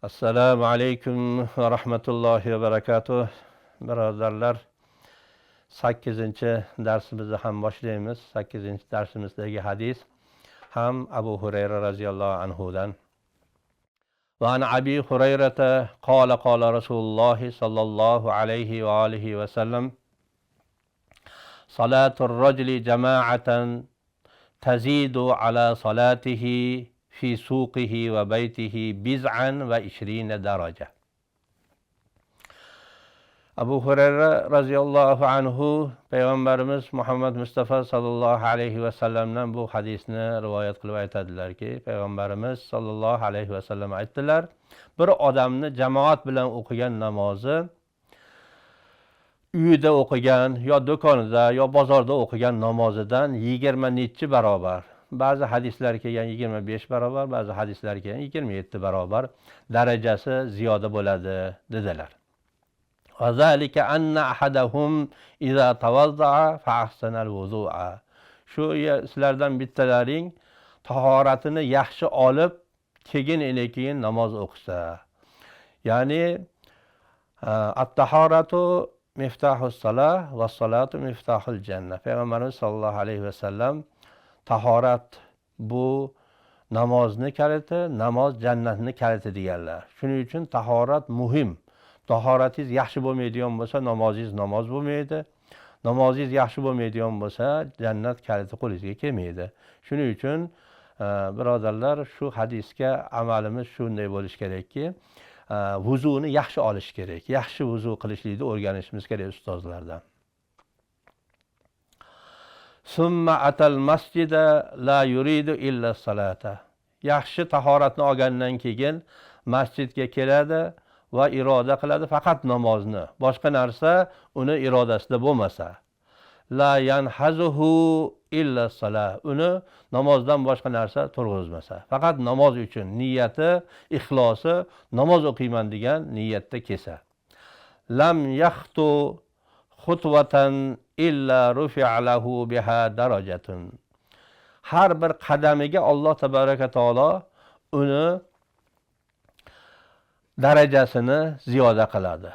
Assalomu alaykum va rahmatullohi va barakatuh. Birodarlar, 8-darsimizni ham boshlaymiz. 8-darsimizdagi hadis ham Abu Hurayra roziyallohu anhudan. وعن أبي هريرة قال قال رسول الله صلى الله عليه وآله وسلم صلاة الرجل جماعة تزيد على صلاته في سوقه وبيته بضعا وعشرين درجة. Abu Hurayra roziyallohu anhu payg'ambarimiz Muhammad Mustafa sallallohu alayhi vasallamdan bu hadisni rivoyat qilib aytadilarki, payg'ambarimiz sallallohu alayhi vasallam aytdilar: bir odamni jamoat bilan o'qigan namozi uyida o'qigan yo do'konida yo bozorda o'qigan namozidan 20 nechi barobar. Ba'zi hadislar kelgan 25 barobar, ba'zi hadislar kelgan 27 barobar darajasi ziyoda bo'ladi dedilar. وذلك أن أحدهم إذا توضأ فأحسن الوضوء. Shu sizlardan bittalaring tahoratini yaxshi olib, keyin namoz o'qisa. Ya'ni at-tahoratu miftahus salah va salatu miftahul janna. Payg'ambarimiz sollallohu alayhi vasallam tahorat bu namozni kaliti, namoz jannatni kaliti deganlar. Shuning uchun tahorat muhim. Tahoratingiz yaxshi bo'lmaydigan bo'lsa, namozingiz namoz bo'lmaydi. Namozingiz yaxshi bo'lmaydigan bo'lsa, jannat kaliti qo'lingizga kelmaydi. Shuning uchun birodarlar, shu hadisga amalimiz shunday bo'lishi kerakki, vuzuni yaxshi olish kerak. Yaxshi vuzu qilishlikni o'rganishimiz kerak ustozlardan. Summa atal masjida la yuridu illa salata. Yaxshi tahoratni olgandan keyin masjidga keladi va iroda qiladi faqat namozni. Boshqa narsa uni irodasida bo'lmasa. La yanhazuhu illa salah. Uni namozdan boshqa narsa turg'izmasa. Faqat namoz uchun niyati, ixlosi namoz o'qiyman degan niyatda kelsa. Lam yaxtu xutwatan illa rufi'a lahu biha darajatun. Har bir qadamiga Alloh tabaraka taolo uni darajasini ziyoda qiladi.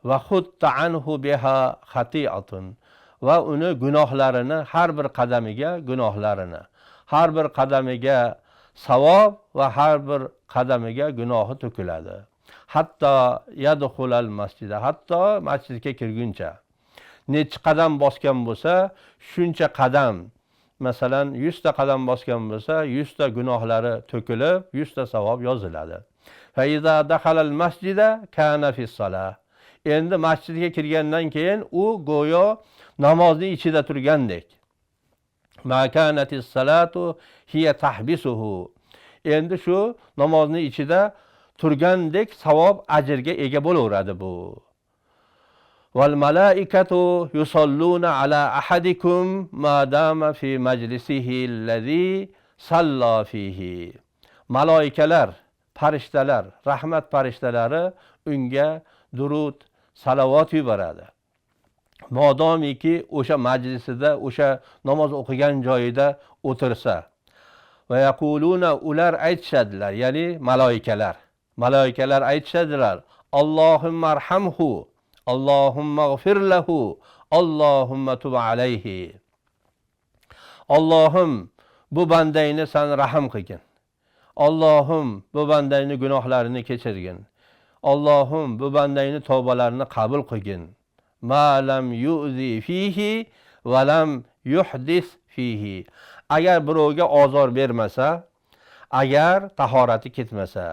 Va xutta anhu biha xati'atun. Va uni gunohlarini har bir qadamiga gunohlarini, har bir qadamiga savob va har bir qadamiga gunohi to'kiladi. Hatto yadxulal masjida, hatto masjidga kirguncha. Necha qadam bosgan bo'lsa, shuncha qadam, masalan 100 ta qadam bosgan bo'lsa, 100 ta gunohlari to'kilib, 100 ta savob yoziladi. Fa iza daxalal masjida kana fi salah. Endi masjidga kirgandan keyin u go'yo namozning ichida turgandek. Ma kanatis salatu hiya tahbisuhu. Endi shu namozning ichida turgandek savob ajrga ega bo'laveradi bu. Val malaikatu yusalluna ala ahadikum ma dama fi majlisihi allazi salla fihi. Maloikalar, farishtalar, rahmat farishtalari unga durud, salovat yuboradi. Modomiki o'sha majlisida, o'sha namoz o'qigan joyida o'tirsa. Va yaquluna, ular aytishadilar, ya'ni maloikalar. Maloikalar aytishadilar: Allohumma arhamhu, Allohumma g'fir lahu, Allohumma tub alayhi. Allohim, bu bandangni sen rahm qilgin. Allohim, bu bandangni gunohlarini kechirgin. Allohim, bu bandangni tavbalarini qabul qilgin. Ma lam yu'zi fihi va lam yuhdis fihi. Agar birovga ozor bermasa, agar tahorati ketmasa,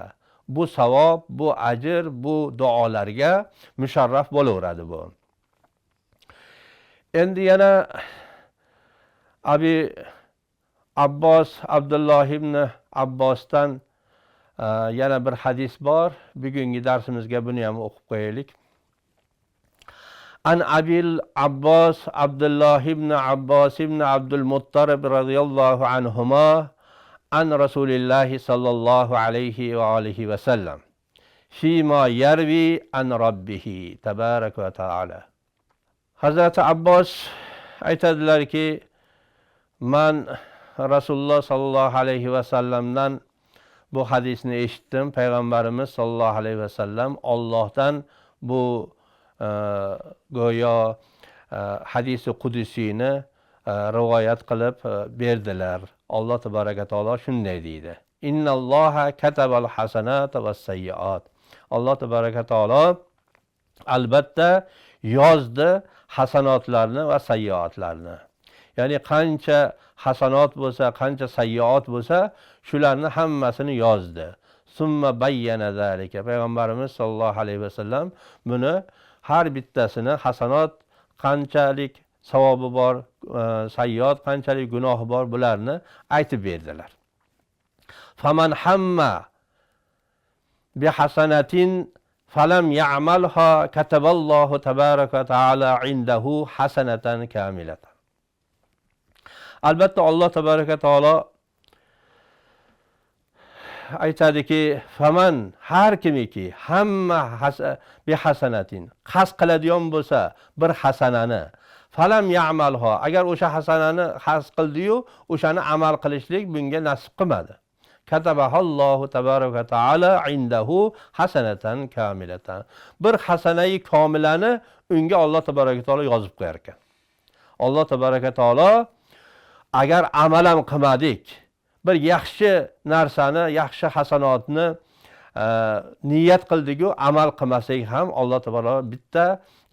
bu savob, bu ajr, bu duolarga musharraf bo'laveradi bu. Endi yana Abi Abbos Abdulloh ibn Abbosdan yana bir hadis bor. Bugungi darsimizga buni ham o'qib qo'yaylik. An Abil Abbos Abdulloh ibn Abbos ibn Abdul Muttalib radhiyallohu anhuma an Rasulillahi sallallohu alayhi va alihi va sallam fima yarvi an robbihi tabaraka va taala. Hazrati Abbos aytadilarki, man Rasululloh sallallohu alayhi va sallamdan Bu hadisni eshitdim. Payg'ambarimiz sollallohu alayhi vasallam Allohdan bu go'yo hadisi qudusiyni rivoyat qilib berdilar. Alloh tabaraka taolo shunday deydi: Innalloha katabal hasanata vas-sayyiat. Alloh tabaraka taolo albatta yozdi hasanotlarni va sayyiatlarni. Ya'ni qancha hasanot bo'lsa, qancha sayyiat bo'lsa, shularni hammasini yozdi. Summa bayyana zalika. Payg'ambarimiz sollallohu alayhi vasallam buni har bittasini hasanot qanchalik savobi bor, sayyiat qanchalik gunohi bor, bularni aytib berdilar. Faman hamma bi hasanatin falam ya'malha kataballohu tabaraka taala indahu hasanatan kamilatan. Albatta Alloh tabaraka taolo aytadiki, faman har kimiki hamma bi hasanatin qasd qiladigan bo'lsa bir hasanani, falam ya'malha, agar o'sha hasanani qasd qildi-yu, o'shani amal qilishlik bunga nasib qilmadi. Katabahallohu tabaraka taala indahu hasanatan kamilatan. Bir hasanai komilani unga Alloh tabaraka taolo yozib qo'yar ekan. Alloh tabaraka taolo agar amal ham qilmadik, bir yaxshi narsani, yaxshi hasanotni niyat qildik-u, amal qilmasak ham Alloh tabaraka bitta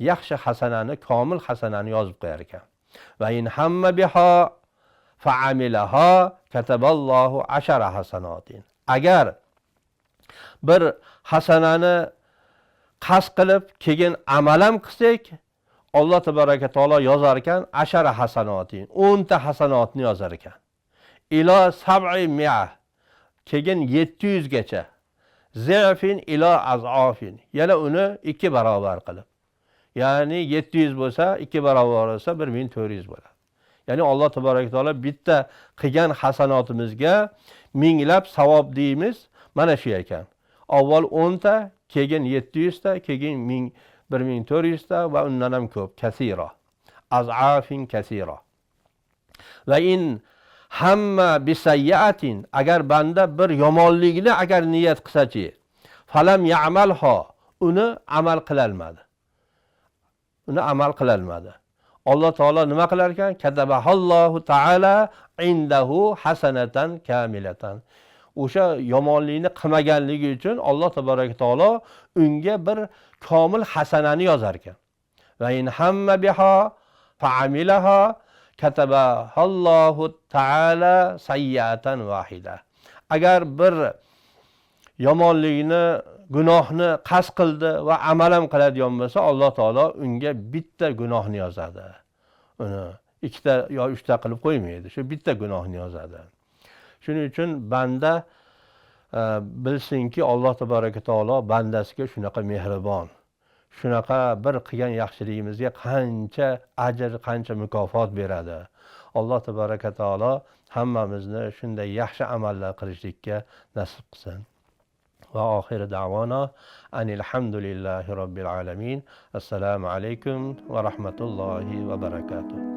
yaxshi hasanani, komil hasanani yozib qo'yar ekan. Va in hamma biha fa'amilaha kataballohu ashara hasanotin. Agar bir hasanani qasd qilib, keyin amal ham qilsak, Alloh tabaraka taolo yozar ekan ashara hasanotin, 10 ta hasanotni yozar ekan. Ila sab'i mi'a, keyin 700 gacha. Zifin ila azafin, yana uni 2 barobar qilib. Ya'ni 700 bo'lsa, 2 barobar bo'lsa 1400 bo'ladi. Ya'ni Alloh tabaraka taolo bitta qilgan hasanotimizga minglab savob deymiz, mana shu ekan. Avval 10 ta, keyin 700 ta, keyin 1400 ta va undan ham ko'p, kasira. Azafin kasira. Va in hamma bisayyatin, agar banda bir yomonlikni agar niyat qilsa-chi, falam ya'malha, uni amal qilolmadi. Uni amal qilolmadi. Alloh taolo nima qilar ekan? Katabahallohu taala indahu hasanatan kamilatan. O'sha yomonlikni qilmaganligi uchun Alloh tabaraka taolo unga bir komil hasanani yozar ekan. Va in hamma biha fa'amilaha katabahallohu taala sayyatan vahida. Agar bir yomonlikni, gunohni qasd qildi va amal ham qiladigan bo'lsa, Alloh taolo unga bitta gunohni yozadi. Uni ikkita yo uchta qilib qo'ymaydi, shu bitta gunohni yozadi. Shuning uchun banda bilsinki, Alloh tabaraka taolo bandasiga shunaqa mehribon, shunaqa bir qilgan yaxshiligimizga qancha ajr, qancha mukofot beradi. Alloh tabaraka taolo hammamizni shunday yaxshi amallar qilishlikka nasib qilsin. Va oxiri da'vona anil hamdulillahi robbil alamin. Assalomu alaykum va rahmatullohi va barakatuh.